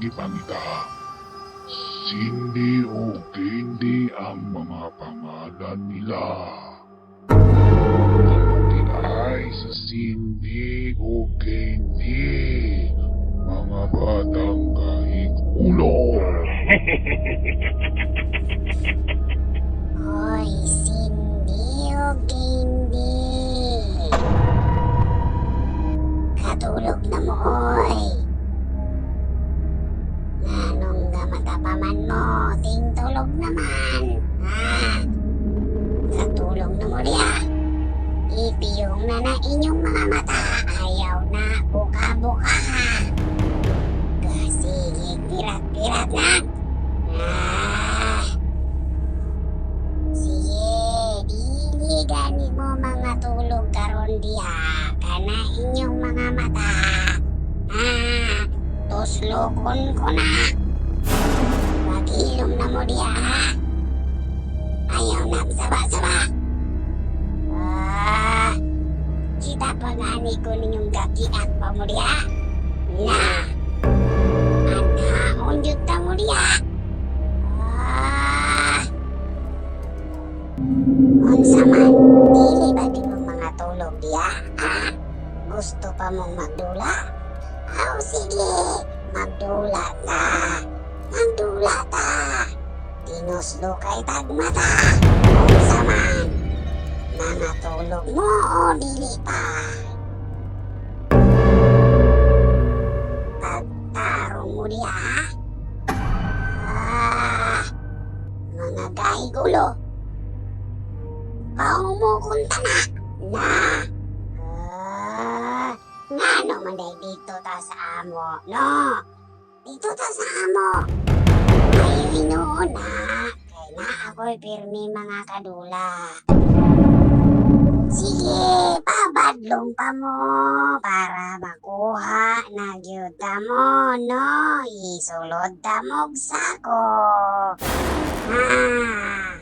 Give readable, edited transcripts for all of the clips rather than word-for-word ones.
gipangita. Cindy o Candy ang mga pangalan nila. Kamo diay si Cindy o Candy, mga batang kahig-ulo. Hoy, Cindy o Candy. Katulog na mo, oy. Nganong gamata pa man mo, tingtulog naman. Ha? Katulog na mo diha. Ipiyong na na inyong mga mata. Ayaw na, buka-buka ha. Kasigig, pirat-pirat na. Ah. Sige, dili gani mo mga tulog karon diha kana inyong mga mata. Ah, tuslokon ko na. Pag-ilom na mo diha. Ayaw na saba-saba. Ah, kita pa gani ko ninyong gakiat pa mo diha. Na, anhaon jud ta mo diha. Ah. Unsa man, dili ba di mo mga tulog diha? Ha? Gusto pa mong magdula? Aw, sige, magdula ta. Magdula ta. Tinuslo kay tagmata. Unsa man, mga tulog mo o dili pa? Pagtarong mo diha? Ah, mga gahigulo. Paumukon ta na. Na. Ah, ngano man day dito ta sa amo, no? Dito ta sa amo. Ay, hinuon na. Kay na ako'y pirmi mga kadula. Sige, pabadlong pa mo para makuha na gyud ta mo, no? Isulod ta mo'g sako. Ah,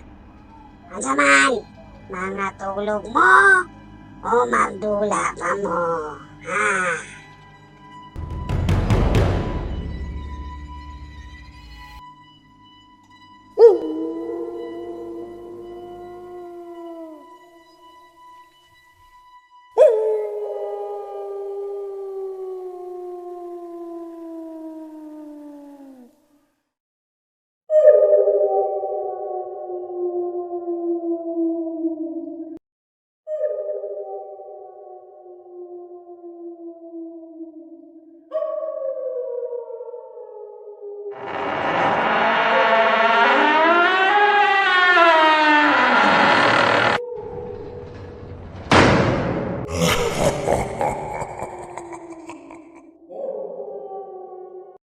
unsa man? Mga tulog mo o magdula pa mo? Ha?